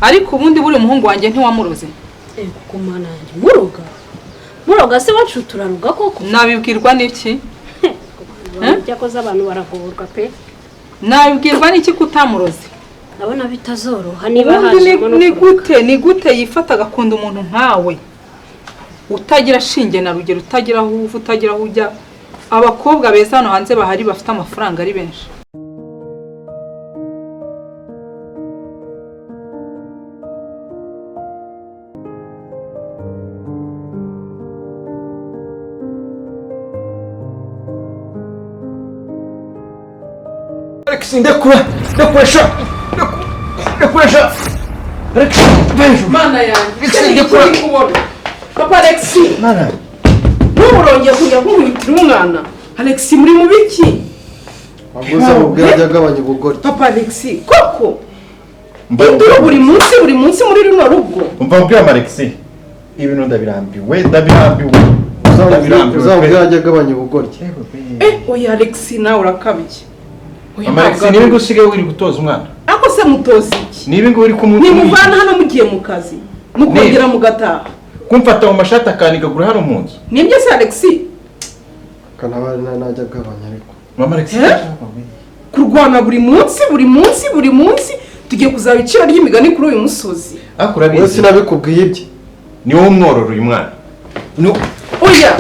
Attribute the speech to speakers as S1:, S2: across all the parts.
S1: Ariko ubundi buri umuhungu wanjye ntiwamuroze?
S2: Ego ku Mana yanjye, muroga muroga se wacu, turaruga koko?
S1: Nabibwirwa n'iki?
S2: Byakoze abantu baragorwa pe.
S1: Nabibwirwa n'iki ko utamuroze?
S2: Ndabona bitazoroha niba
S1: Ubundi
S2: hajemo no
S1: ni
S2: kuroga.
S1: gute, ni gute yifata agakunda umuntu nkawe utagira shinge na rugero, utagira aho uva, utagira aho ujya? Abakobwa beza hano hanze bahari bafite amafaranga ari benshi.
S3: Alex, ndekura, ndekura sha, ndekura sha, Alex, va hejuru.
S4: Mana yanjye!
S3: Alex, ndekura.
S4: Kubona papa Alex.
S3: Mana.
S4: N'ubu urongeye kujya kunkubitira umwana. Alex, muri mu biki?
S5: Ahubwo uzamubwira ajya agabanya ubugoryi.
S4: Papa Alex, koko induru buri munsi, buri munsi muri runo rugo.
S3: Umva mbwira Alex, ibintu ndabirambiwe, ndabirambiwe, ndabirambiwe.
S5: Uzamubwira ajya agabanya ubugoryi.
S4: Eh, oya Alex, nawe urakabye. Oya,
S3: Mama Alex,
S4: ntabwo
S3: niba ngo usigaye uri gutoza umwana.
S4: Ako se mutoza iki?
S3: Niba ngo uri kumwe.
S4: Nimuvana hano mugiye mu kazi, mukongera mugataha.
S3: Kumfata mu mashati akanigagura hano mu nzu.
S4: Nibyo se, Alex?
S5: Kanaba najya agabanya ariko.
S3: Mama Alex.
S4: Eh? Kurwana buri munsi, buri munsi, buri munsi, tugiye kuzaba iciro ry'imigani kuri uyu musozi.
S3: Ariko
S5: Wowe
S3: urabizi.
S5: sinabikubwiye ibye.
S3: Ni wowe umworora uyu mwana.
S4: Oya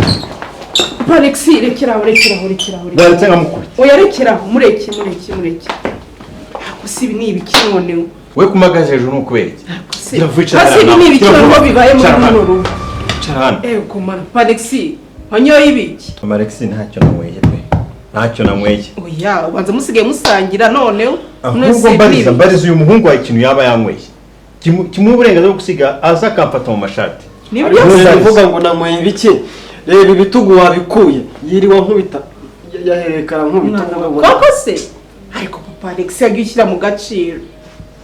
S4: papa Alex, rekeraho, rekeraho, rekeraho, rekeraho.
S3: Ndaretse nkamukubita.
S4: Oya, rekeraho, mureke, mureke, mureke. Ako si ibi ni ibiki noneho?
S3: We kumagaza hejuru ni ukubera iki?
S4: Ako se
S3: Gira vuba, icara
S4: hasi, ibi
S3: hano.
S4: ni ibiki
S3: Gira vuba.
S4: noneho bibaye muri
S3: Icara hano.
S4: runo rugo?
S3: Icara hano.
S4: Ego mana, papa Alex, wanyoye ibiki?
S3: Mama Alex, ntacyo nanyweye pe, ntacyo nanyweye.
S4: Oya, ubanza musigaye musangira noneho. None
S3: Ahubwo
S4: se ibi ni
S3: mbariza,
S4: ibiki?
S3: mbariza uyu muhungu wawe ikintu yaba yanyweye kimuha uburenganzira bwo gusiga aza akamfata mu mashati.
S4: Nibyo.
S5: None uvuga ngo nanyweye ibiki? Reba ibitugu wabikuye, yiriwe nkubita, yaherekana nkubita, uvuga ngo
S4: Koko se, ariko papa Alex yagiye ushyira mu gaciro.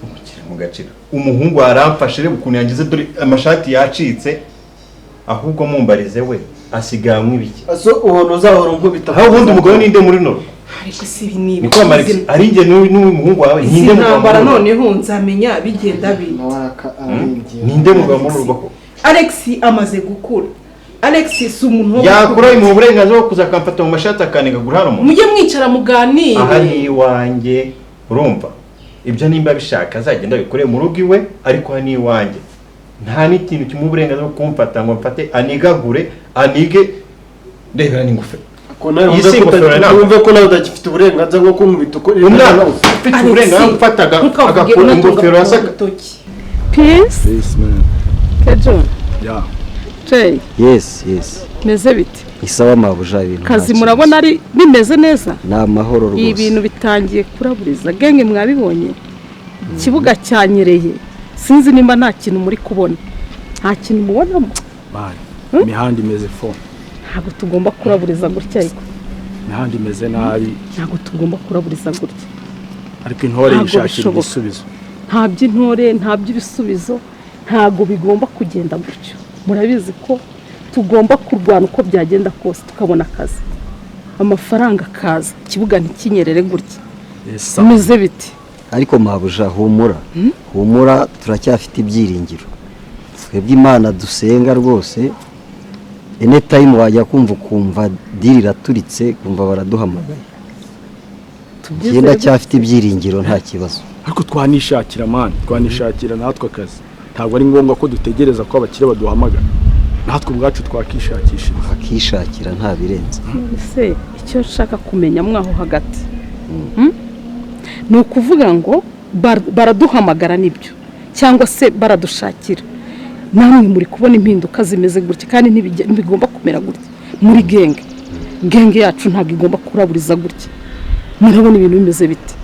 S3: Umushyira mu gaciro, umuhungu aramfashe, reba ukuntu yangize, dore amashati yacitse. Ahubwo mumbarize, we asigaye anywa ibiki?
S5: So ubona uzahora unkubita.
S3: Aho ubundi umugabo ninde muri noro?
S4: Ariko si ibi ni
S3: Niko Mama Alex, ari njye n'uyu muhungu wawe,
S4: Izi
S3: ninde mugabo
S4: ntambara
S3: muri runo?
S4: noneho nzamenya bigenda bite.
S5: Nawe ararengera.
S3: Ninde mugabo muri rugo ko
S4: Alex amaze gukura, Alex si umuntu wo
S3: yakura
S4: gukubita.
S3: imuha uburenganzira bwo kuza akamfata mu mashati akanigagura hano mu nzu?
S4: Mujye mwicara muganire.
S3: Aha ni iwanjye, urumva? Ibyo nimba abishaka azagenda abikore mu rugo iwe, ariko aha ni iwanjye. Nta n'ikintu kimuha uburenganzira bwo kumfata ngo mfate anigagure, anige, ndebera n'ingofero.
S5: Ko nawe
S3: Iyi
S5: wumve
S3: si
S5: ko
S3: ingofero nawe.
S5: wumve ko nawe udagifite uburenganzira bwo kunkubita uko
S3: Umwana ufite uburenganzira bwo gufata
S4: ntukavuge
S3: agakura
S4: unatunga
S3: ingofero
S4: papa
S3: yasaka.
S4: urutoki.
S1: Peace.
S6: Yes, man.
S1: Kejo.
S6: Yeah.
S1: Jay.
S7: Yes.
S1: Meze bite?
S7: Isawa mabuja, ibintu
S1: Kazi
S7: nta kibazo.
S1: murabona ari bimeze neza?
S7: Ni amahoro rwose.
S1: Ibi bintu bitangiye kuraburiza genge, mwabibonye ikibuga cyanyereye, sinzi nimba nta kintu muri kubona, nta kintu mubonamo?
S6: Man, imihanda imeze fo.
S1: Ntabwo tugomba kuraburiza gutya ariko.
S6: Imihanda imeze nabi.
S1: Ntabwo tugomba kuraburiza gutya.
S6: Ariko intore
S1: Ntabwo
S6: yishakira
S1: bishoboka.
S6: igisubizo.
S1: Nta by'intore, nta by'ibisubizo, ntabwo bigomba kugenda gutyo. Murabizi ko tugomba kurwana uko byagenda kose tukabona akazi, amafaranga akaza, ikibuga ntikinyerere gutya.
S6: Yes.
S1: Bimeze biti?
S7: Ariko mabuja, humura, humura, turacyafite ibyiringiro twebwe. Imana dusenga rwose, anytime wajya kumva ukumva deal iraturitse, kumva baraduhamagaye.
S1: Tubyizere.
S7: Njye ndacyafite ibyiringiro, nta kibazo.
S6: Ariko twanishakira, man, twanishakira natwe akazi. Ntabwo ari ngombwa ko dutegereza ko abakire baduhamagara. Natwe ubwacu twakishakishiriza.
S7: Akishakira nta birenze.
S1: Ese icyo nshaka kumenya mwaho hagati, Ni ukuvuga ngo baraduhamagara nibyo, cyangwa se baradushakira? Namwe muri kubona impinduka zimeze gutya, kandi ntibigomba kumera gutya muri genge. Genge yacu ntabwo igomba kuraburiza gutya. Murabona ibintu bimeze bite?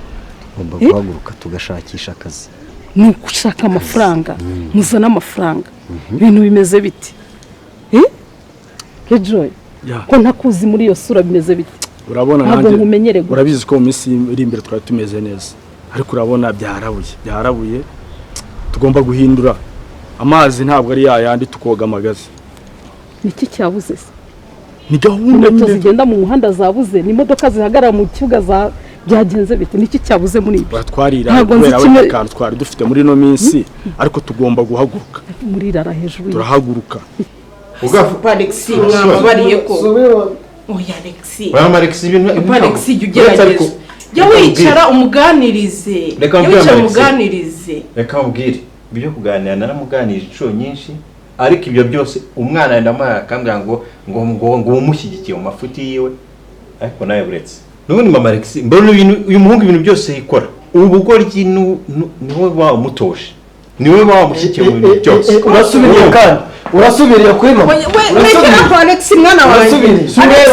S7: Tugomba
S1: Eh?
S7: guhaguruka tugashakisha akazi.
S1: Ni ugushaka amafaranga, muzane amafaranga. Ibintu bimeze bite? Eh? Kejoy,
S6: Yeah.
S1: ko ntakuzi muri iyo sura, bimeze bite?
S6: Urabona
S1: Ntabwo
S6: nanjye
S1: nkumenyere gutya.
S6: urabizi ko mu minsi iri imbere twari tumeze neza. Ariko urabona byarabuye, byarabuye. Tugomba guhindura. Amazi ntabwo ari yayandi tukoga amagazi.
S1: Niki cyabuze se?
S6: Ni gahunda
S1: Moto
S6: nyine.
S1: zigenda mu muhanda zabuze, ni imodoka zihagarara mu kibuga za Byagenze bite? Niki cyabuze muri ibyo?
S6: Twarira
S1: Ntabwo nzi
S6: kubera
S1: kimwe-
S6: wenda akantu twari dufite muri ino minsi, ariko tugomba guhaguruka.
S1: Murirara hejuru.
S6: Turahaguruka.
S3: Ugafu.
S4: Alex, mwababariye ko? Oya Alex.
S3: Oya Alex, ibintu
S4: Papa Alex, jya
S3: Uretse
S4: ugerageza, jya wicara umuganirize.
S3: Reka
S4: Jya
S3: mbwire
S4: wicara
S3: Alex.
S4: umuganirize.
S3: Reka mubwire ibyo kuganira, naramuganirije inshuro nyinshi, ariko ibyo byose umwana ndamuhaye akambwira ngo umushyigikiye mu mafuti yiwe, ariko nawe buretse n'ubundi mama Alex mbona ibintu uyu muhungu ibintu byose yikora ubugoryi, niwe wamutoje, niwe wamushyigikiye mu bintu byose.
S5: Urasubiriye kandi urasubiriye kuri mama.
S4: Murekera aho Alex, mwana wanjye.
S5: Urasubiriye.
S4: Alex,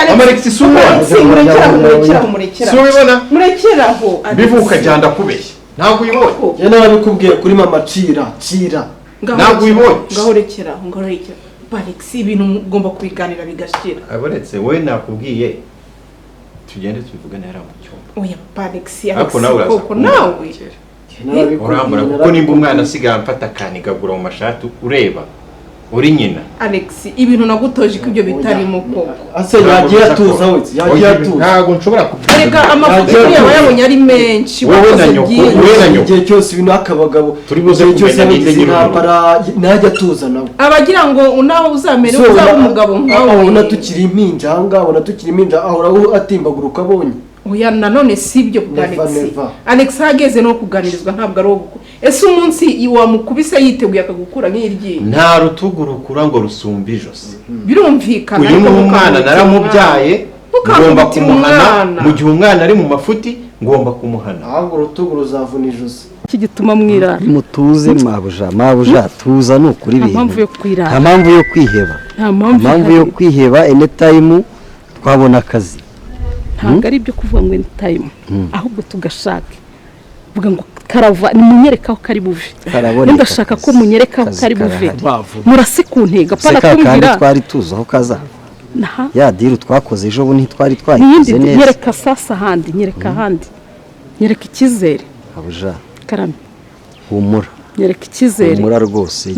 S3: Mama Alex, si umwana.
S4: Alex, murekeraho, murekeraho, murekeraho.
S3: Si ubibona?
S4: Murekeraho Alex.
S3: Bivuka cyane ndakubeshya, ntabwo uyibonye.
S5: Njye narabikubwiye kuri mama, cira cira.
S4: Ngaho
S3: Ntabwo
S4: rekeraho,
S3: ubibonye.
S4: ngaho rekeraho, ngaho rekeraho. Papa Alex, ibintu mugomba kubiganira bigashira.
S3: Aboretse wowe, nakubwiye tugende tubivugane hariya mu cyumba.
S4: Oya Papa Alex, Alex,
S3: Ariko nawe uraza
S4: koko nawe.
S3: Urambura kuko nimba umwana asigaye amfata akanigagura mu mashati ureba uri nyina.
S4: Alex, ibintu nagutoje ko ibyo bitarimo koko.
S5: Ase yagiye atuza we, yagiye atuza.
S3: Ntabwo nshobora
S4: Erega amafuti yaba yabonye ari menshi.
S3: Wowe na
S4: Wakoze
S3: nyoko,
S4: byinshi.
S3: wowe na nyoko.
S5: Igihe cyose ibintu akabagabo
S3: Turi buze
S5: igihe cyose
S3: kumenya ninde
S5: yabigize
S3: nyir'urugo.
S5: intambara najya atuza nawe.
S4: Abagira ngo nawe uzamere
S5: So,
S4: uzaba umugabo nkawe.
S5: Abona tukiri impinja ahangaha, abona tukiri impinja, ahora atimbaguruka abonye.
S4: Oya, nanone si ibyo
S5: Never,
S4: Alex.
S5: never.
S4: Alex ahageze no kuganirizwa, ntabwo ari uwo. Ese umunsi wamukubise yiteguye akagukura nk'iryinyo?
S3: Nta rutugu rukura ngo rusumbe ijosi.
S4: Birumvikana.
S3: Uyu
S4: Ariko
S3: ni umwana
S4: ntukangukire
S3: naramubyaye, ngomba
S4: Ntukangukire
S3: kumuhana.
S4: umwana.
S3: Mu gihe umwana ari mu mafuti ngomba kumuhana.
S5: Ahubwo urutugu ruzavuna ijosi.
S1: Iki gituma mwirara?
S7: Mutuze mabuja, mabuja, tuza ni ukuri
S1: Nta
S7: ibintu.
S1: mpamvu yo kwirara.
S7: Nta mpamvu yo kwiheba.
S1: Nta mpamvu
S7: Mpamvu yo
S1: ihari.
S7: kwiheba, anytime twabona akazi.
S1: Ntabwo ari ibyo kuvuga ngo anytime, ahubwo tugashake vuga ngo karava, nimunyereke aho kari buve.
S7: Karaboneka
S1: Ndashaka ko
S7: akazi.
S1: munyereka aho
S7: Akazi
S1: kari buve.
S7: karahari.
S1: Murase ku ntego,
S7: Se
S1: apana
S7: ka kandi
S1: kumbwira.
S7: twari tuzi aho kazava.
S1: Naha.
S7: Ya deal twakoze ejo bundi ntitwari
S1: N'iyindi
S7: twayikoze neza?
S1: Nyereka sasa ahandi, nyereka ahandi, nyereka icyizere.
S7: Mabuja,
S1: Karame.
S7: humura.
S1: Nyereka icyizere.
S7: Humura rwose.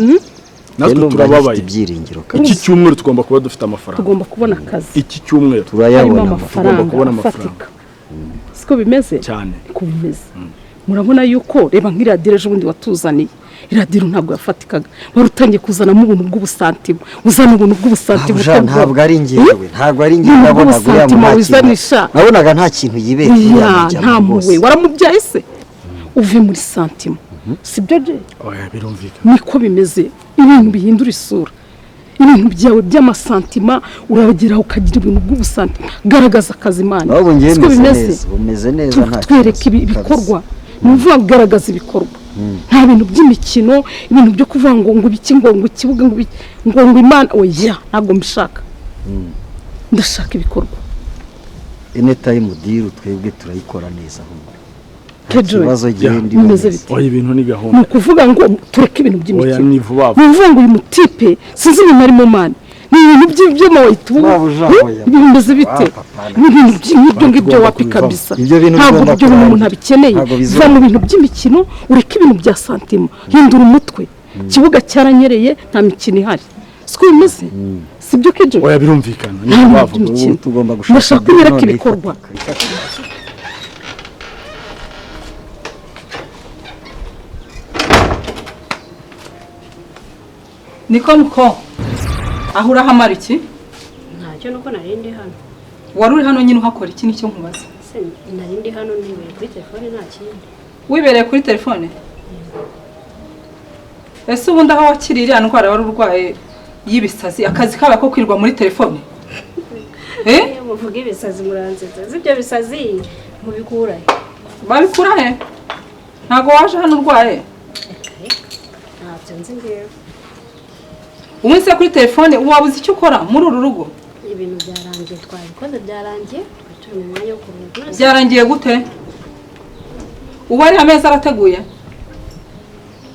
S6: Natwe
S7: Ndumva
S6: turababaye.
S7: ngifite ibyiringiro
S6: Iki
S7: kabisa.
S6: cyumweru tugomba kuba dufite amafaranga.
S1: Tugomba kubona akazi.
S6: Iki cyumweru
S1: Harimo
S7: Turayabona.
S1: amafaranga
S6: kubona amafaranga.
S1: afatika, siko bimeze?
S6: Cyane.
S1: Niko bimeze. Murabona yuko reba nk'iriya deal ejo bundi watuzaniye, iriya deal ntabwo yafatikaga, wari utangiye kuzanamo ubuntu bw'ubusantima, uzana ubuntu bw'ubusantima.
S7: Mabuja, ntabwo ari njyewe, ntabwo ari njyewe.
S1: Ubuntu
S7: Nabonaga uriya
S1: bw'ubusantima
S7: nta kintu
S1: wizanisha.
S7: nabonaga nta kintu yibereye uriya
S1: Ya,
S7: mujyamo
S1: nta
S7: rwose.
S1: mpuhwe. Waramubyaye se? Uve muri santima, sibyo je?
S6: Oya, birumvikana.
S1: Niko bimeze. Ibintu bihindura isura, ibintu byawe by'amasantima uragera ukagira ibintu bw'ubusantima. Garagaza akazi, Imana.
S7: Ahubwo njyewe
S1: Siko
S7: meze
S1: bimeze?
S7: neza, bumeze neza, nta
S1: Twereke
S7: kibazo kabisa.
S1: ibikorwa. Ni ukuvuga ngo garagaza ibikorwa, nta bintu by'imikino, ibintu byo kuvuga ngo ibiki, ngo ikibuga, ngo ibiki, ngo Imana. Oya, ntabwo mbishaka, ndashaka ibikorwa.
S7: Anytime deal twebwe turayikora neza humura. Nta
S1: Kejoy,
S7: kibazo, gihe ndi
S1: bimeze
S7: neza.
S1: bite?
S6: Oya, ibintu ni
S1: Ni
S6: gahunda.
S1: ukuvuga ngo tureke ibintu
S6: Oya,
S1: by'imikino.
S6: ni vuba vuba.
S1: Ni ukuvuga ngo uyu mutipe sinzi ibintu arimo mani, ni ibintu by'amawayiti.
S7: Mabuja, oya.
S1: Bimeze bite?
S7: Ah, papa,
S1: Ni ibintu nk'ibyo ngibyo
S7: Tugomba
S1: wapi
S7: kubivamo.
S1: kabisa.
S7: Ibyo bintu
S1: Ntabwo
S7: bigomba
S1: ibyo bintu umuntu
S7: kurangira.
S1: abikeneye.
S7: Ntabwo
S1: Va
S7: bizongera.
S1: mu bintu by'imikino, ureke ibintu bya santima, hindura umutwe. Ikibuga cyaranyereye, nta mikino ihari, siko bimeze? Sibyo kejo?
S6: Oya, birumvikana, ni
S1: Nta
S6: vuba
S1: bintu
S6: vuba.
S1: by'imikino.
S7: Ubu tugomba gushaka
S1: Ndashaka
S7: deal
S1: unyereke
S7: none
S1: ibikorwa.
S7: ifatika.
S8: Niko muko aho urahamara iki?
S2: Ntacyo, nuko nari ndi hano.
S8: Wari uri hano nyine uhakora iki? Nicyo nkubaza.
S2: Se nari ndi hano nibereye kuri telefone, nta kindi.
S8: Wibereye kuri telefone? Ese ubundi aho wakiriye iriya ndwara wari urwaye y'ibisazi, akazi kaba ko kwirirwa muri telefone? Eh?
S2: Iyo muvuga ibisazi muransetsa. Si ibyo bisazi mubikura he?
S8: Babikura he? Ntabwo waje hano urwaye?
S2: Reka reka, ntabyo nzi ngewe.
S8: Umunsi se kuri telefone wabuze icyo ukora muri uru rugo?
S2: Ibintu byarangiye, twabikoze byarangiye, twari turi mu mwanya wo kuruhuka. None se
S8: Byarangiye gute? Ubu ari ameza arateguye?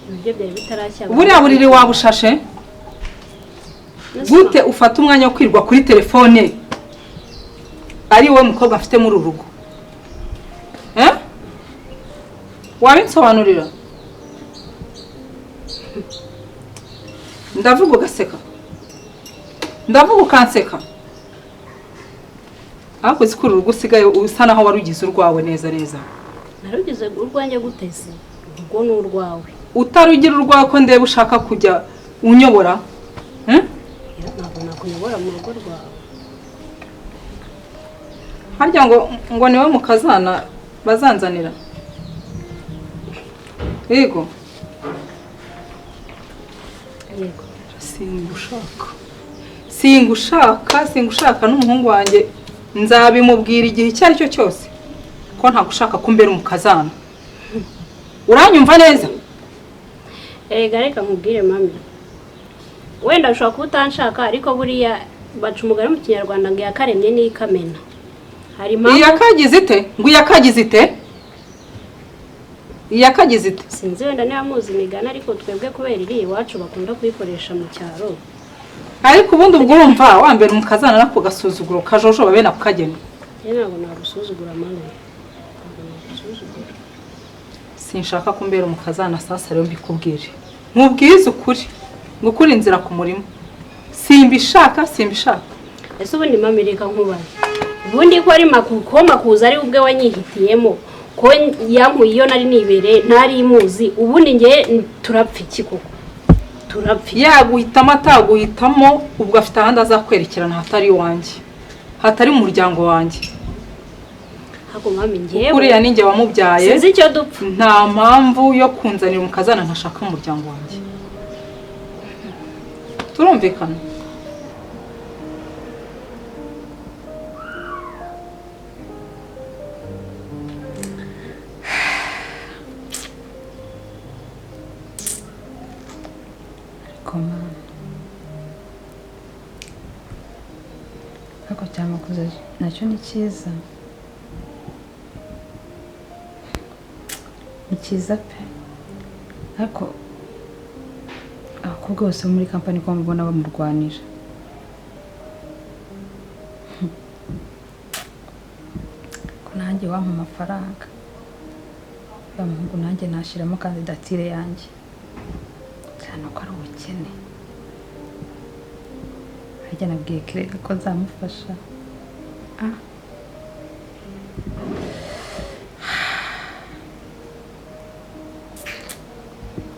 S2: Ibiryo byari bitarashya.
S8: Buriya buriri wabushashe?
S2: None se
S8: Gute ufata umwanya wo kwirirwa kuri telefone ari wowe mukobwa mfite muri uru rugo? Eh? Wabinsobanurira? Ndavuga ugaseka, ndavuga ukanseka. Ariko uzi ko uru rugo usigaye usa naho warugize urwawe neza neza.
S2: Narugize urwanjye guteze? Urwo ni urwawe.
S8: Utarugira urwawe ko ndeba ushaka kujya unyobora?
S2: Ntabwo nakuyobora mu rugo rwawe.
S8: Harya ngo niwe mukazana bazanzanira? Yego.
S2: Yego.
S8: Singushaka n'umuhungu wanjye nzabimubwira igihe icyo ari cyo cyose ko ntagushaka kumbera umukazana. Uranyumva neza?
S2: Erega reka nkubwire mami, wenda ushobora kuba utanshaka ariko buriya baca umugani mu Kinyarwanda ngo iyakaremye n'ikamena. Hari impamvu
S8: iyakagize ite? Ngo iyakagize ite? Iyakagize ite?
S2: Sinzi wenda niba muzi imigani ariko twebwe kubera iri iwacu bakunda kuyikoresha mu cyaro.
S8: Ariko ubundi ubwo urumva wambera umukazana nako gasuzuguro kajojoba bene ako kageni.
S2: Ntabwo nagusuzugura mami. Ntabwo nagusuzugura.
S8: Sinshaka kumbera umukazana sasa rero mbikubwire. Nkubwize ukuri. Ngukuri inzira ku murimo. Simbishaka.
S2: Ese ubundi mami reka nkubaze. Ubundi ko ari makuza ari ubwe wanyihitiyemo ko yankuye iyo nari nibere ntari imuzi, ubundi nge turapfa iki koko? Turapfa.
S8: Yaguhitamo ataguhitamo ubwo afite ahandi azakwerekerana hatari iwanjye. Hatari mu muryango wanjye.
S2: Hako mami ngewe.
S8: Kuriya ninjye wamubyaye.
S2: Sinzi icyo dupfa.
S8: Nta mpamvu yo kunzanira umukazana ntashaka mu muryango wanjye. Turumvikana?
S9: Ariko cyamakuze nacyo ni cyiza. Ni cyiza pe. Ariko abakobwa bose bo muri kampani ko mubona bamurwanira. Ko nanjye wampa amafaranga. Ya muhungu nanjye nashiramo kandidatire yanjye. Cyane ko ari ubukene. Harya nabwiye Kirega ko nzamufasha.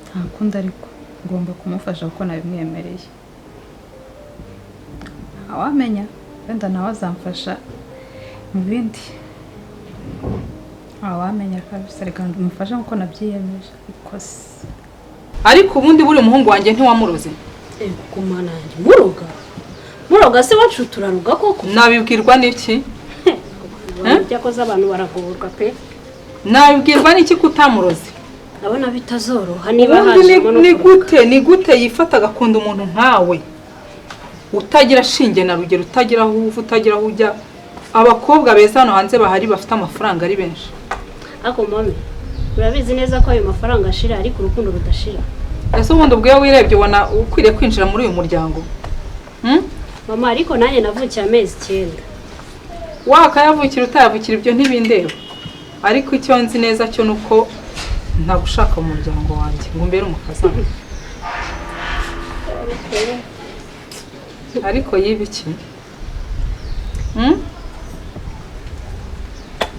S9: Nta kundi ariko ngomba kumufasha kuko nabimwemereye. Ntawamenya wenda nawe azamfasha mu bindi. Ntawamenya kabisa, reka mufashe kuko nabyiyemeje.
S8: Ariko ubundi buri muhungu wanjye ntiwamuroze.
S2: Ego mana yanjye, muroga? Muroga se wacu turaruga koko?
S8: Nabibwirwa n'iki?
S2: Byakoze abantu baragorwa pe.
S8: Nabibwirwa n'iki kutamuroze?
S2: Ndabona bitazoroha niba hajemo no
S8: gute ni gute yifata agakunda umuntu nkawe utagira shinge na rugero, utagira aho uva, utagira aho ujya. Abakobwa beza hano hanze bahari bafite amafaranga ari benshi.
S2: Ako mami, urabizi neza ko ayo mafaranga ashira ariko urukundo rudashira.
S8: Ese ubundi ubwo wirebye ubona ukwiriye kwinjira muri uyu muryango?
S2: Mama ariko nanjye navukiye amezi 9.
S8: Wakayavukira utayavukira ibyo ntibindeba. Ariko icyo nzi neza cyo nuko ntagushaka mu muryango wanjye ngo mbere umukazana. Ariko yibiki?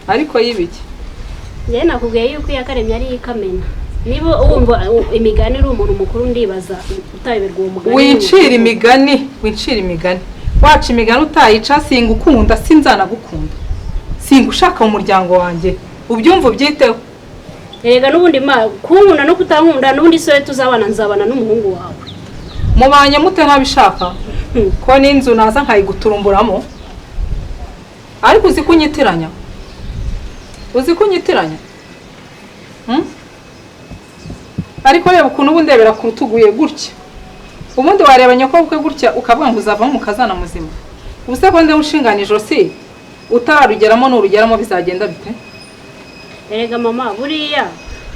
S8: Ariko yibiki?
S2: Njye nakubwiye yuko iyakaremye ari ikamena. Niba wumva imigani uri umuntu mukuru ndibaza utayoberwa uwo mugani.
S8: Wincira imigani. Waca imigani utayica, singukunda sinzanagukunda. Singushaka mu muryango wanjye. Ubyumva ubyiteho.
S2: Erega n'ubundi ma kunkunda no kutankunda n'ubundi soye tuzabana nzabana n'umuhungu wawe.
S8: Mubanye mute ntabishaka? Ko n'inzu naza nkayiguturumburamo. Ariko uzi kunyitiranya? Uzi kunyitiranya? Ariko reba ukuntu ubu ndebera ku rutuguye gutya. Ubundi wareba nyoko gutya ukavuga ngo uzavamo mukazana muzima. Ubuse ko nde ushingana ijosi utararugeramo n'urugeramo bizagenda bite?
S2: Erega mama buriya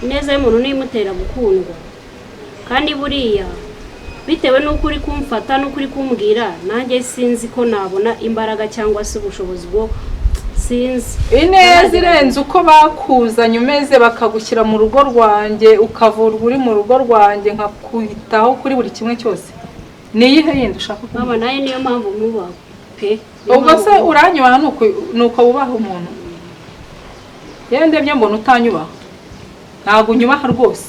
S2: ineza y'umuntu niyimutera gukundwa. Kandi buriya bitewe n'uko uri kumfata n'uko uri kumbwira nanjye sinzi ko nabona imbaraga cyangwa se ubushobozi bwo sinzi.
S8: Ineza irenze uko bakuzanye umeze bakagushyira mu rugo rwanjye ukavurwa uri mu rugo rwanjye nkakwitaho kuri buri kimwe cyose. Ni iyihe yindi ushaka?
S2: Mama nayo niyo mpamvu nkubaha pe.
S8: Ubwo se uranyubaha nuko wubaha umuntu? Yewe ndebye mbona utanyubaha, ntabwo unyubaha rwose.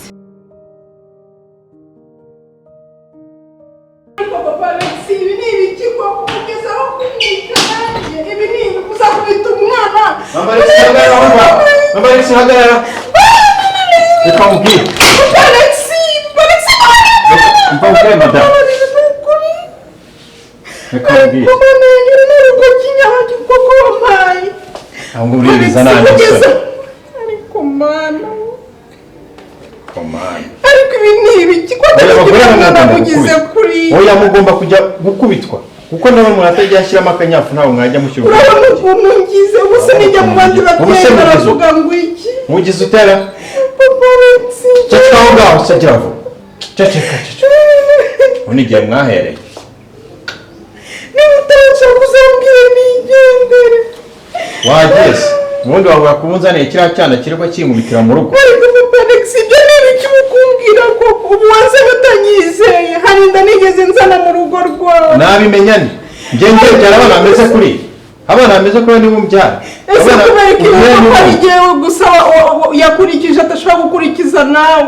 S4: Papa Alexi, ibi ni ibiki koko? Kugeza aho kumwica nanjye ibi ni uzakubita umwana.
S3: Mama Alexi, hagarara aho ngaho. Mama Alexi, hagarara. Reka nkubwire.
S4: Papa Alexi, Papa Alexi,
S3: Mva nkubwire madamu. Reka nkubwire.
S4: Papa nanjye uru ni urugo ry'inyabaki koko wampaye.
S3: Aho ngo uririza nanjye
S4: Kugeza
S3: sore.
S4: Ariko mana.
S3: Komana.
S4: Ariko ibi ni ibiki ko
S3: Oya, abagore
S4: umwana
S3: mugomba
S4: mugize
S3: gukubitwa.
S4: kuri.
S3: Oya, mugomba kujya gukubitwa. Kuko nawe mwatajya ashyiramo akanyafu ntawe mwajya mushyira.
S4: Urabona ukuntu ngize ubu se nijya mu bandi
S3: Ubu se
S4: babyeyi
S3: mugize
S4: baravuga ngo iki?
S3: Mugize utera.
S4: Papa Alexi.
S3: Ceceka aho ngaho se gira vuba. Ceceka, ceceka. Ubu ni igihe mwahereye.
S4: Niba utanshaka uzambwire nigendere.
S3: Wageze. Ubundi wavuga ko unzaniye kiriya cyana kirirwa kinkubitira mu rugo.
S4: Ariko Papa Alex, ibyo ni ibiki uba ukumbwira koko? Ubu wanze batanyizeye, hari inda nigeze nzana mu rugo rwawe.
S3: Nabimenye ni. Njye mbyara abana bameze kuri. Abana bameze kuri niba umbyara.
S4: Ese
S3: Abana-
S4: kubera ko
S3: umwe
S4: iyo
S3: ni
S4: papa
S3: umwe.
S4: igihe gusa yakurikije atashobora gukurikiza nawe.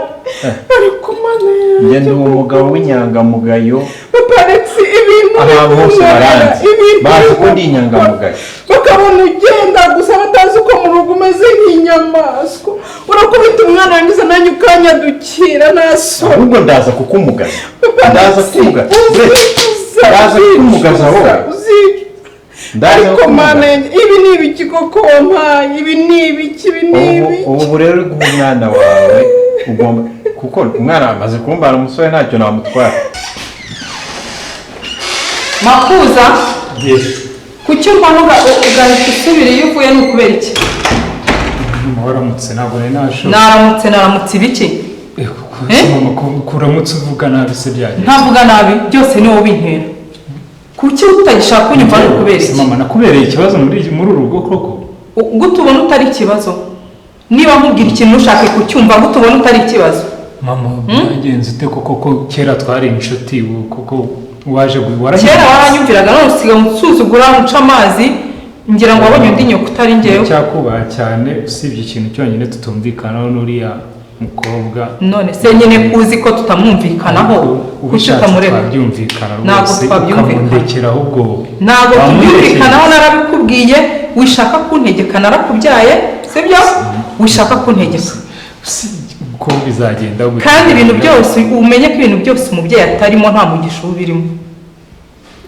S4: Ariko mana
S3: Njye
S4: yanjye.
S3: ndi umugabo w'inyangamugayo.
S4: Papa Alex, ibintu
S3: Ahantu hose
S4: bikunkorera,
S3: baranzi.
S4: ibintu
S3: Bazi ko ndi
S4: bikukora.
S3: inyangamugayo.
S4: Bakabona ugenda gusa batazi uko mu rugo umeze nk'inyamaswa. Urakubita umwana wangiza nanjye ukanyadukira nta soni.
S3: Ahubwo ndaza kukumugaza.
S4: Papa
S3: Ndaza
S4: Alex,
S3: kukumugaza.
S4: uzicuza,
S3: Ndaza kukumugaza wowe.
S4: uzicuza.
S3: Ndaza
S4: Ariko
S3: kukumugaza.
S4: mana yanjye, ibi ni ibiki koko wampaye? Ibi ni ibiki? Ibi ni
S3: Ubu
S4: ibiki?
S3: ubu rero uri guha umwana wawe ugomba kuko umwana amaze kumbana umusore ntacyo namutwara.
S8: Makuza, kuki urwana ugahita usubira iyo uvuye ni ukubera iki?
S10: Waramutse, ntabwo nari nashoboye.
S8: Naramutse, naramutse ibiki?
S10: Mama, kuramutse uvuga nabi se byagenze?
S8: Ntavuga nabi, byose ni wowe ubintera. Kuki utagishaka kunyumva ni ukubera iki?
S10: Mama, nakubereye ikibazo muri uru rugo koko?
S8: Gute ubona utari ikibazo? Niba nkubwira ikintu ntushake kucyumva, gute ubona utari ikibazo?
S10: Mama, byagenze ute koko ko kera twari inshuti, ubu koko waje warahindutse?
S8: Kera waranyumviraga, none usigaye unsuzugura, unca amazi, ngira ngo wabonye undi nyoko utari njyewe.
S10: Ndacyakubaha cyane, usibye ikintu cyonyine tutumvikanaho n'uriya mukobwa.
S8: None se nyine kuzi ko tutamwumvikanaho, kuki
S10: Ubishatse
S8: utamureka?
S10: twabyumvikana
S8: Ntabwo
S10: rwose,
S8: twabyumvikana.
S10: ukamundekera ahubwo.
S8: Ntabwo
S10: Wamundekeye.
S8: tubyumvikanaho, narabikubwiye. Wishaka kuntegeka, narakubyaye, sibyo? Wishaka kuntegeka.
S10: Uko bizagenda gutya.
S8: Kandi ibintu byose umenye ko ibintu byose umubyeyi atarimo nta mugisha uba ubirimo.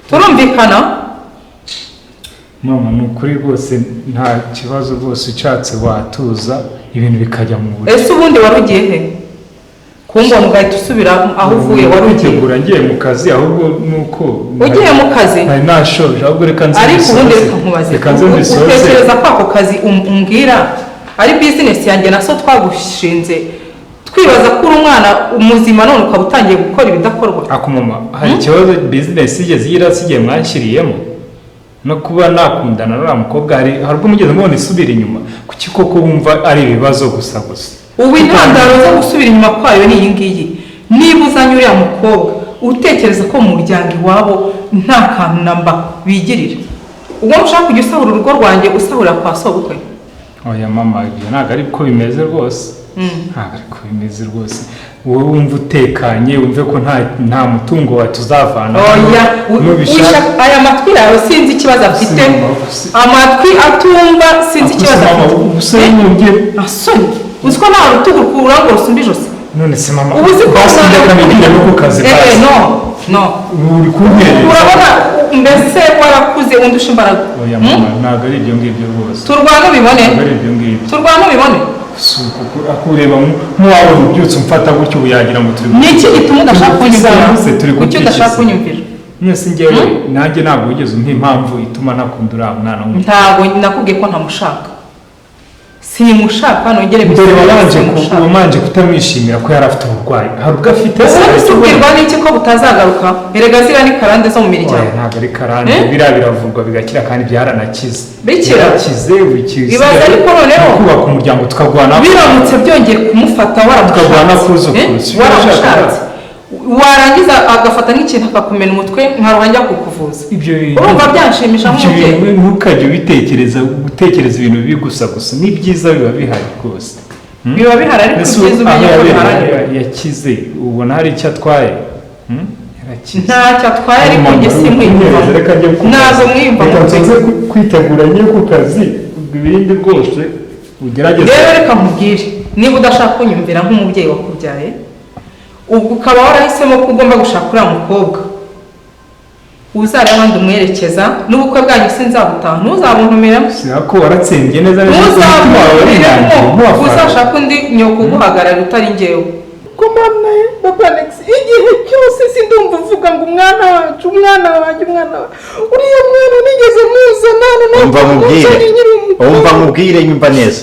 S8: Turumvikana?
S10: Mama, ni ukuri rwose nta kibazo rwose, ushatse watuza ibintu bikajya mu buryo.
S8: Ese ubundi wari ugiye he? Kumbona ugahita usubira aho uvuye, wari ugiye?
S10: Kwitegura ngiye mu kazi, ahubwo nuko
S8: Ugiye mu kazi?
S10: Nari nashoje, ahubwo reka nze
S8: Ariko ubundi
S10: mbisoze.
S8: reka nkubaze,
S10: Reka nze mbisoze.
S8: utekereza ko ako kazi umbwira ari bizinesi yanjye na so twagushinze twibaza ko uri umwana muzima, none ukaba utangiye gukora ibidakorwa?
S10: Ako mama, hari ikibazo bizinesi igeze irasigiye mwanshyiriyemo no kuba nakundana n'uriya mukobwa, hari ubwo mugeze mubona isubira inyuma? Kuki koko wumva ari ibibazo gusa gusa?
S8: Ubu intandaro zo gusubira inyuma kwayo ni iyi ngiyi: niba uzanye uriya mukobwa utekereza ko mu muryango iwabo nta kantu na mba bigirira, ubwo ushaka kujya usahura urugo rwanjye usahurira kwa sobukwe?
S10: Oya mama, ibyo ntabwo ari ko bimeze rwose. Ntabwo ari ko bimeze rwose. Wowe wumva utekanye, wumve ko nta mutungo wawe tuzavana.
S8: Oya,
S10: Nubishaka
S8: aya matwi yawe sinzi ikibazo afite, amatwi atumva sinzi ikibazo
S10: mama,
S8: afite.
S10: ubuse nubye
S8: Asoni, uzi ko nta rutugu rukura ngo rusumbe ijosi?
S10: None se mama,
S8: Ubu uzi ko
S10: basi
S8: umwana-
S10: ndeka nigire no ku kazi basi.
S8: No, no.
S10: Uri kumpereza.
S8: Urabona mbese warakuze undusha imbaraga.
S10: Oya mama, ntabwo ari ibyo ngibyo rwose.
S8: Turwane ubibone.
S10: Ntabwo ari ibyo ngibyo.
S8: Turwane ubibone.
S10: Si uku akureba nk'uwabona ubyutse umfata gutyo, ubu yagira ngo turi
S8: Ni iki gituma udashaka kunyumvira?
S10: Se turi
S8: Kuki udashaka
S10: gupfa iki se?
S8: kunyumvira?
S10: Mwese njyewe nanjye ntabwo wigeze umpa impamvu ituma ntakunda uriya mwana w'umukobwa.
S8: Ntabwo nakubwiye ko ntamushaka. Simushaka, nongere
S10: Dore
S8: mbisubire, simushaka.
S10: wabanje kutamwishimira ko yari afite uburwayi, hari ubwo afite.
S8: Ubundi se ubwirwa n'iki ko butazagaruka? Erega ziriya ni karande zo mu miryango.
S10: Oya, ntabwo ari karande. Biriya biravurwa bigakira, kandi byaranakize.
S8: Bikira?
S10: Byarakize, bikize.
S8: Ibaze ariko noneho.
S10: Kubaka umuryango tukagwana.
S8: Biramutse byongeye kumufata
S10: Tukagwana
S8: waramushatse,
S10: kuzukuru. Si byo
S8: waramushatse,
S10: nashakaga.
S8: Warangiza agafata nk'ikintu akakumena umutwe nkaruha njya kukuvuza.
S10: Ibyo bintu,
S8: Urumva byanshimisha
S10: ibyo
S8: nk'umubyeyi?
S10: bintu ntukajye ubitekereza, gutekereza ibintu bibi gusa gusa. Ni byiza biba bihari rwose.
S8: Biba bihari, ariko
S10: Ese
S8: ibyiza
S10: aho
S8: umenya ko
S10: yabereye
S8: biharanira.
S10: yakize, ubona hari icyo atwaye? Yarakize.
S8: Ntacyo atwaye, ariko
S10: Mama,
S8: njye simwiyumvamo.
S10: reka njye ku kazi.
S8: Ntabwo mwiyumvamo.
S10: Reka nsoze kwitegura njye ku kazi, ubwo ibindi rwose ugerageze.
S8: Rero reka nkubwire, niba udashaka kunyumvira nk'umubyeyi wakubyaye, ubwo ukaba warahisemo ko ugomba gushaka uriya mukobwa, uzarebe abandi umwerekeza, n'ubukwe bwanyu sinzabutaha, ntuzabuntumiremo.
S10: Ko waratsembye neza neza, umutima wawe warinangiye,
S8: Ntuzabuntumiremo,
S10: ntuwafata.
S8: uzashaka undi nyoko uguhagarara utari njyewe.
S4: Ko mama ye, papa Alex, igihe cyose sindumva uvuga ngo umwana wacu, umwana wanjye, umwana wacu, uriya mwana nigeze muzana hano?
S3: Umva mubwire,
S4: nkiri umukobwa.
S3: Umva mubwire, nyumva neza.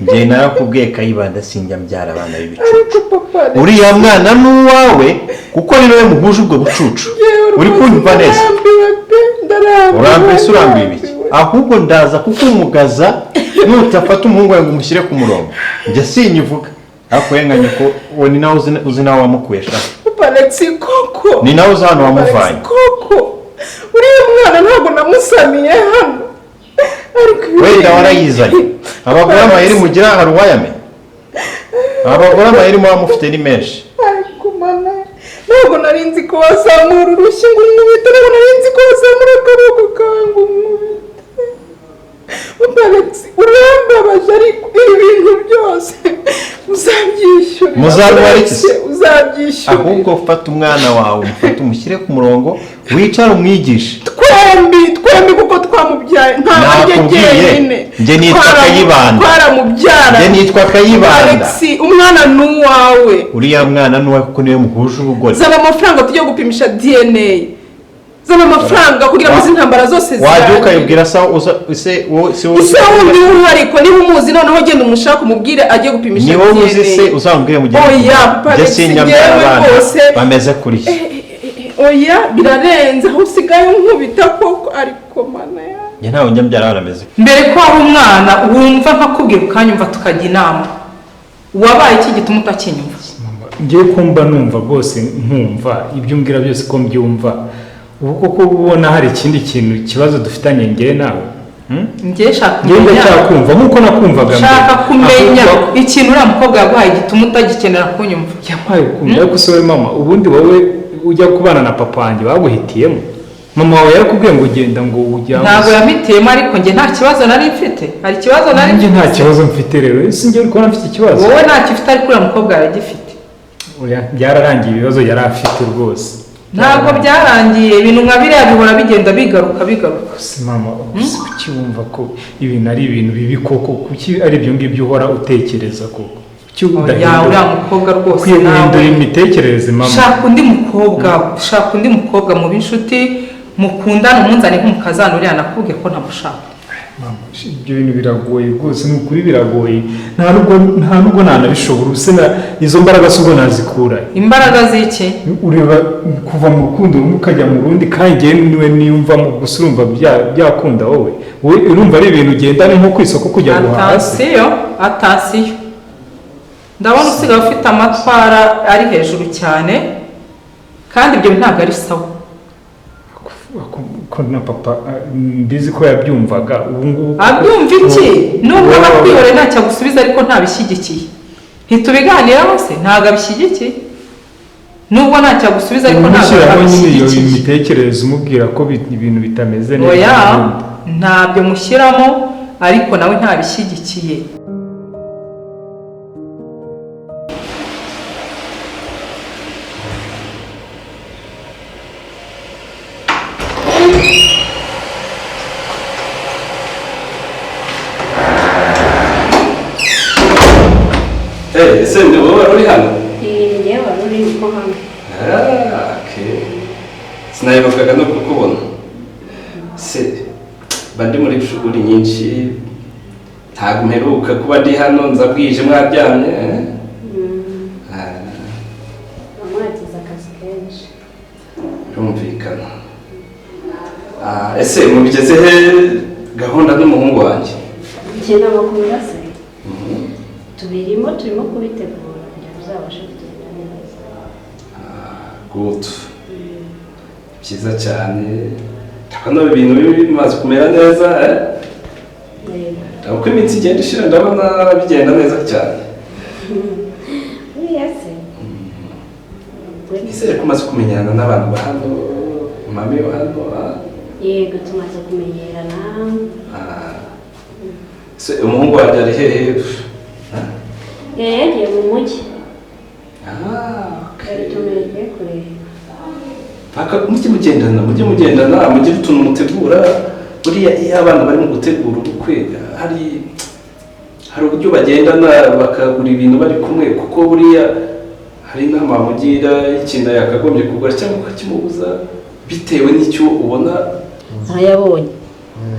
S3: Njye narakubwiye, Kayibanda, sinjya mbyara abana b'ibicucu.
S4: Ariko papa Alex,
S3: Uriya mwana ni uwawe, kuko ni nawe muhuje ubwo bucucu.
S4: Yewe,
S3: Uri
S4: rwose
S3: kunyumva neza?
S4: ndarambiwe pe, ndarambiwe.
S3: Urambiwe se? Urambiwe ibiki?
S4: Ndarambiwe.
S3: Ahubwo ndaza kukumugaza nutafata umuhungu wawe ngo umushyire ku murongo. Njye sinyivuga, ariko we nka nyoko, uwo ni nawe uzi nawe wamukuye sha.
S4: Papa Alex, koko.
S3: Ni nawe uzi ahantu
S4: Papa Alex,
S3: wamuvanye.
S4: koko uriya mwana ntabwo namusamiye hano, ariko ibi
S3: Wenda warayizanye. Abagore amayeri mugira hari uwayamenya? Abagore amayeri muba mufite ni menshi.
S4: Ariko mana, ntabwo nari nzi ko wazamura urushyi ngo unkubite, ntabwo nari nzi ko wazamura akaboko kawe ngo unkubite. Papa Alex, urambabaje, ariko ibi bintu byose uzabyishyurira.
S3: Muzabibara iki se?
S4: Uzabyishyurira.
S3: Ahubwo fata umwana wawe, umufate umushyire ku murongo, wicare umwigishe.
S4: Twembi, twembi, kuko twamubyaye, ntabwo ari njye
S3: Nakubwiye,
S4: jyenyine.
S3: Njye nitwa Kayibanda.
S4: Twaramubyara.
S3: Njye nitwa Kayibanda.
S4: Alex, umwana ni uwawe.
S3: Uriya mwana ni uwawe, kuko niwe muhuje ubugore.
S4: Zana amafaranga tujye gupimisha DNA. Zana amafaranga kugira ngo izi ntambara zose
S3: Wajya
S4: zirangire.
S3: ukayibwira sa uza se wowe, si wowe?
S4: Ese wundi w'umwihariko, niba umuzi noneho genda umushake umubwire ajye gupimisha
S3: Ni wowe uzi
S4: DNA.
S3: se, uzamubwire mu gihe.
S4: Oya, papa
S3: Njye
S4: Alex,
S3: sinjya mbyara
S4: njyewe
S3: abana
S4: rwose
S3: bameze kuriya.
S4: Oya, birarenze aho usigaye unkubita koko, ariko mana ya
S3: Njye ntawe njya mbyara abana bameze.
S8: Mbere ko wari umwana wumva nkakubwira ukanyumva, tukajya inama, wabaye iki gituma utakinyumva?
S10: Ngiye kumva numva rwose, nkumva ibyo umbwira byose ko mbyumva. Ubu koko ubona hari ikindi kintu, ikibazo dufitanye njye nawe?
S8: Njye shaka
S10: Njye
S8: kumenya.
S10: ndacyakumva nk'uko nakumvaga mbere.
S8: Shaka kumenya
S10: Ahubwo
S8: ikintu uriya mukobwa yaguhaye gituma utagikenera kunyumva.
S10: Yampaye ukumva, ariko se wowe mama, ubundi wowe ujya kubana na papa wanjye baguhitiyemo? Mama wawe yarakubwiye ngo ugenda ngo ujya?
S8: Ntabwo yampitiyemo, ariko njye nta kibazo nari mfite. Hari ikibazo nari
S10: Nanjye
S8: mfite?
S10: nta kibazo mfite. Rero ese njye uri kubona mfite ikibazo?
S8: Wowe ntacyo ufite, ariko uriya mukobwa aragifite.
S10: Oya, byararangiye ibibazo yari afite rwose.
S8: Ntabwo byarangiye, ibintu nka biriya bihora bigenda bigaruka bigaruka.
S10: Gusa mama, gusa kuki wumva ko ibintu ari ibintu bibi koko? Kuki ari ibyo ngibyo uhora utekereza koko? Kuki
S8: Oya,
S10: udahindura?
S8: uriya mukobwa rwose
S10: Ukwiye guhindura
S8: nawe.
S10: imitekerereze, mama.
S8: Shaka undi mukobwa, shaka undi mukobwa muba inshuti, mukundane, umunzane nk'umukazana. Uriya nakubwiye ko ntamushaka.
S10: Mama, ibyo bintu biragoye rwose, ni ukuri biragoye. Nta nubwo nanabishobora. Ubuse izo mbaraga si ubwo nazikura?
S8: Imbaraga z'iki?
S10: Ureba kuva mu rukundo rumwe ukajya mu rundi, kandi njyewe niwe niyumvamo gusa. Urumva byakunda? Wowe urumva ari ibintu ugendana nko ku isoko kujya guhaha se?
S8: Attention, attention, ndabona usigaye ufite amatwara ari hejuru cyane, kandi ibyo ntabwo ari sawa.
S10: Ko na papa mbizi ko yabyumvaga, ubu ngubu
S8: Abyumva iki? Nubwo aba akwihoreye ntacyo agusubiza, ariko ntabishyigikiye. Ntitubiganiraho se? Ntabwo abishyigikiye nubwo ntacyo agusubiza, ariko ntabwo
S10: umushyiraho nyine iyo
S8: abishyigikiye.
S10: mitekerereze, umubwira ko ibintu bitameze neza.
S8: Oya, ntabyo mushyiramo, ariko nawe ntabishyigikiye.
S5: Ese ndi wowe wari uri hano?
S2: Iyi ni njyewe wari uri mo hano.
S5: Ah, okay. Sinayibukaga no kukubona. Se mba ndi muri shughuli nyinshi, ntabwo mperuka kuba ndi hano, nza bwije mwaryamye, eh? Ah,
S2: Mwagize akazi kenshi.
S5: Birumvikana. Ah, ese mubigeze he gahunda n'umuhungu wanjye?
S2: Ikintu amakuru se tubirimo, turimo kubitegura kugira ngo uzabashe kugenda neza.
S5: Good, byiza cyane. Ndabona ibintu bimaze kumera neza, eh? Uko iminsi igenda ishira ndabona bigenda neza cyane.
S2: Buriya se.
S5: Nizere ko umaze kumenyana n'abantu ba hano, mami wa hano, ah?
S2: Yego, tumaze kumenyerana.
S5: Ah. Se umuhungu wanjye ari hehe?
S2: Yagiye mu mujyi.
S5: Ah,
S2: Hari utuntu yagiye kureba.
S5: Paka mujye mugendana, mugire utuntu mutegura. Buriya iyo abana bari mu gutegura ubukwe hari uburyo bagendana bakagura ibintu bari kumwe, kuko buriya hari inama bamugira y'ikintu yakagombye kugura cyangwa ukakimubuza bitewe n'icyo ubona.
S2: Narayabonye,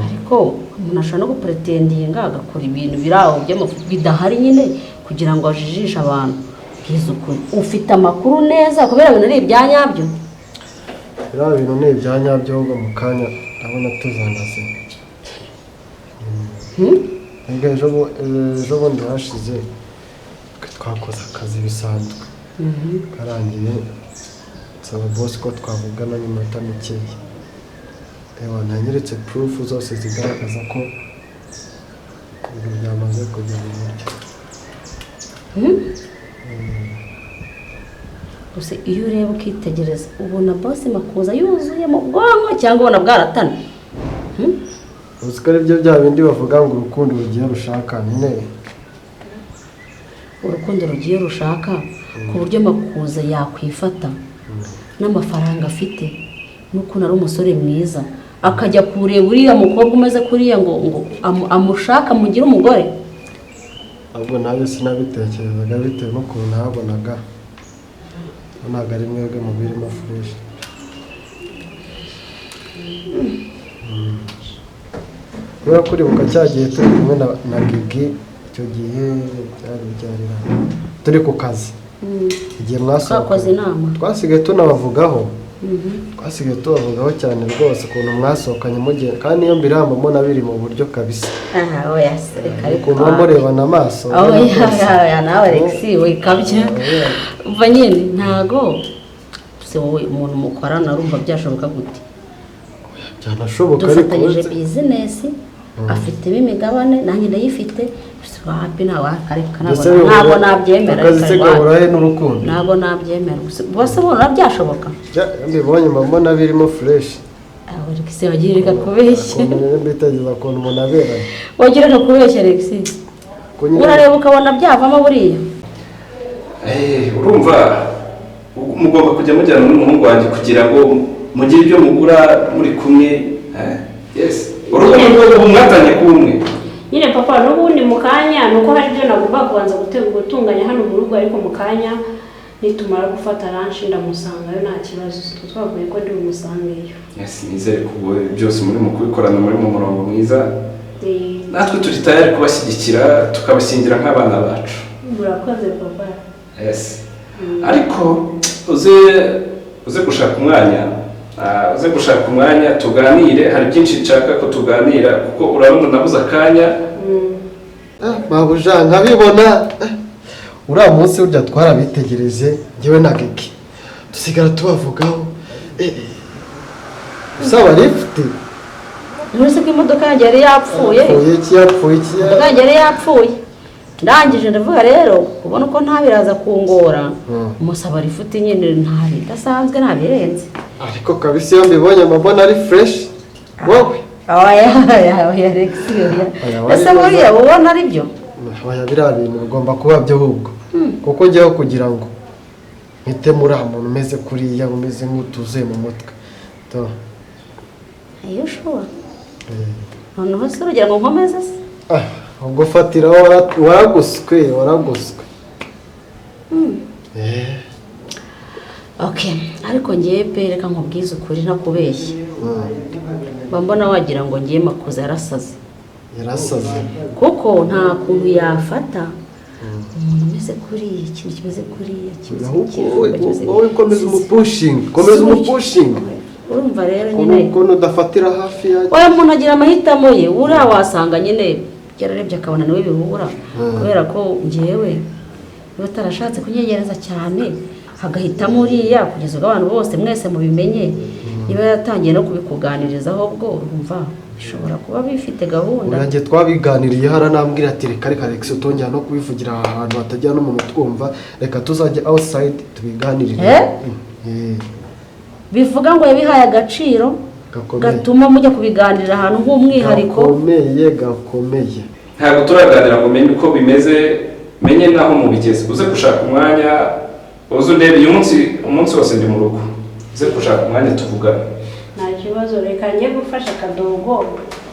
S2: ariko umuntu ashobora no gupretendinga agakora ibintu biri aho by'amafu bidahari nyine kugira ngo ajijishe abantu. Bwiza ukuri, ufite amakuru neza kubera ibintu ari ibya nyabyo?
S11: Biriya bintu ni ibya nyabyo, ahubwo mu kanya ndabona tuzanasinya. Mbega ejo bundi hashize twakoze akazi bisanzwe, karangiye nsaba boss ko twavugana n'iminota mikeya. Ewa, nanyeretse proof zose zigaragaza ko ibintu byamaze kujya mu buryo.
S2: Gusa iyo ureba ukitegereza ubona boss Makuza yuzuye mu bwonko cyangwa ubona bwaratana?
S11: Uzi ko ari byo bya bindi bavuga ngo urukundo rugiye rushaka nyine.
S2: Urukundo rugiye rushaka, ku buryo Makuza yakwifata n'amafaranga afite n'ukuntu ari umusore mwiza akajya kureba uriya mukobwa umeze kuriya ngo amushake amugire umugore?
S11: Ahubwo nawe sinabitekerezaga bitewe n'ukuntu nahabonaga, ntabwo ari mwebwe mu birimo fresh. Kubera ko uribuka cya gihe turi kumwe na Gigi, icyo gihe byari byarira turi ku kazi, igihe mwasohoka
S2: Twakoze inama.
S11: Twasigaye tunabavugaho, twasigaye tubavugaho cyane rwose ukuntu mwasohokanye mugiye, kandi iyo mbiramba mbona biri mu buryo kabisa.
S2: Aha, oya se, reka ariko.
S11: Ukuntu muba murebana amaso.
S2: Oya, oya, nawe Alex wikabya. Umva nyine, ntago se wowe umuntu mukorana urumva byashoboka gute?
S11: Byanashoboka ariko.
S2: Dufatanyije business, afitemo imigabane nanjye ndayifite. Wapi, ntawe areka.
S11: Mbese
S2: Ntabwo nabyemera.
S11: Akazi se
S2: Reka.
S11: gahura he n'urukundo?
S2: Ntabwo nabyemera. Gusa bose ubona byashoboka?
S11: Iyo mbibonye mba mbona birimo fresh.
S2: Aho Alex wagiye reka kubeshya.
S11: Ukuntu rero mbitegereza ukuntu umuntu aberanye.
S2: Wagira reka kubeshya, Alex.
S11: Ko nyine-
S2: Urareba ukabona byavamo buriya?
S5: Urumva mugomba kujya mujyana n'umuhungu wanjye kugira ngo mugire ibyo mugura muri kumwe, eh? Yes, urugo ni rwo ubu mwatanye kuba umwe.
S2: Nyine papa, n'ubundi mu kanya ni uko hari ibyo nagomba kubanza gutunganya hano mu rugo, ariko mu kanya nitumara gufata lunch ndamusangayo, nta kibazo. Twavuye ko ndi bumusangeyo.
S5: Yes, nizere ko ubu byose muri mu kubikorana muri mu murongo mwiza. Natwe turi tayari kubashyigikira, tukabashyingira nk'abana bacu.
S2: Murakoze papa.
S5: Yes, ariko uze gushaka umwanya, uze gushaka umwanya tuganire. Hari byinshi nshaka ko tuganira, kuko urabona nabuze akanya.
S11: Mabuja, nkabibona. Uriya munsi burya twarabitegereje njyewe na Gigi, dusigara tubavugaho. Usaba lifuti.
S2: Ntuzi ko imodoka yanjye yari yapfuye?
S11: Yapfuye iki? Yapfuye iki?
S2: Imodoka yanjye yari yapfuye, ndangije ndavuga rero kubona uko ntabiraza kungora, musaba lifuti nyine, nta bidasanzwe, nta birenze.
S11: Ariko kabisa iyo mbibonye mba mbona ari fresh wowe.
S2: Oya, oya, oya, Alex, oya.
S11: Oya, wari
S2: Ese buriya ubona ari byo?
S11: Oya, biriya bintu bigomba kuba byo ahubwo, kuko njyewe kugira ngo mpite muri uriya muntu umeze kuriya, umeze nk'utuzuye mu mutwe to.
S2: Iyo ushobora noneho se urugira ngo nkomeze se?
S11: Ah, ubwo fatiraho, waraguswe, waraguswe.
S2: Okay, ariko ngewe pe, reka nkubwize ukuri ntakubeshye, mba mbona wagira ngo ngiye Makuza yarasaze.
S11: Yarasaze.
S2: Kuko nta kuntu yafata umuntu umeze kuriya, ikintu kimeze kuriya, kimeze
S11: Ahubwo
S2: nk'ikijumba, kimeze
S11: wowe komeza umupushinga, komeza umupushinga.
S2: Urumva rero nyine.
S11: Ukuntu udafatira hafi ya
S2: Oya, umuntu agira amahitamo ye. Uriya wasanga nyine yararebye akabona niwe bihura, kubera ko ngewe niba atarashatse kunyegereza cyane.
S12: Agahitamo uriya kugeza ubwo abantu bose mwese mubimenye. Niba yaratangiye no kubikuganirizaho, ubwo urumva bishobora kuba bifite gahunda.
S11: Nanjye twabiganiriye, haranambwira ati: "Reka, reka Alex, utongera no kubivugira aha hantu hatagira n'umuntu twumva, reka tuzajya outside tubiganirire."
S12: Eh?
S11: Eh.
S12: Bivuga ngo yabihaye agaciro
S11: gakomeye
S12: gatuma mujya kubiganirira ahantu h'umwihariko.
S11: Gakomeye, gakomeye.
S5: Ntabwo turaganira ngo menye uko bimeze, menye n'aho mubigeze. Uze gushaka umwanya uze undebe uyu munsi, umunsi wose ndi mu rugo. Uze gushaka umwanya tuvugane.
S2: Nta kibazo, reka njye gufasha akadogo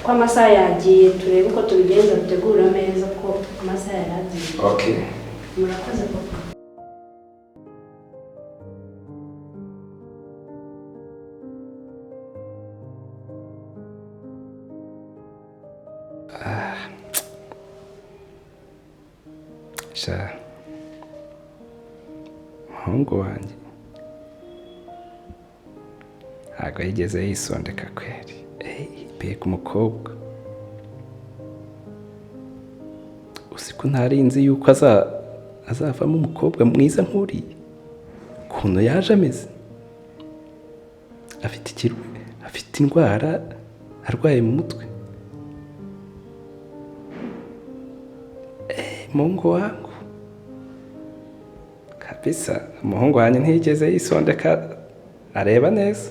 S2: ko amasaha yagiye, turebe uko tubigenza, dutegura ameza ko amasaha yari agiye.
S5: Okay.
S2: Murakoze papa.
S5: Sha, umuhungu wanjye ntabwo yigeze yisondeka kweri. Mbega umukobwa! Uzi ko ntari nzi yuko azavamo umukobwa mwiza nk'uriya? Ukuntu yaje ameze, afite ikiru, afite indwara, arwaye mu mutwe. Mungu wangu kabisa, umuhungu wanjye ntiyigeze yisondeka, areba neza.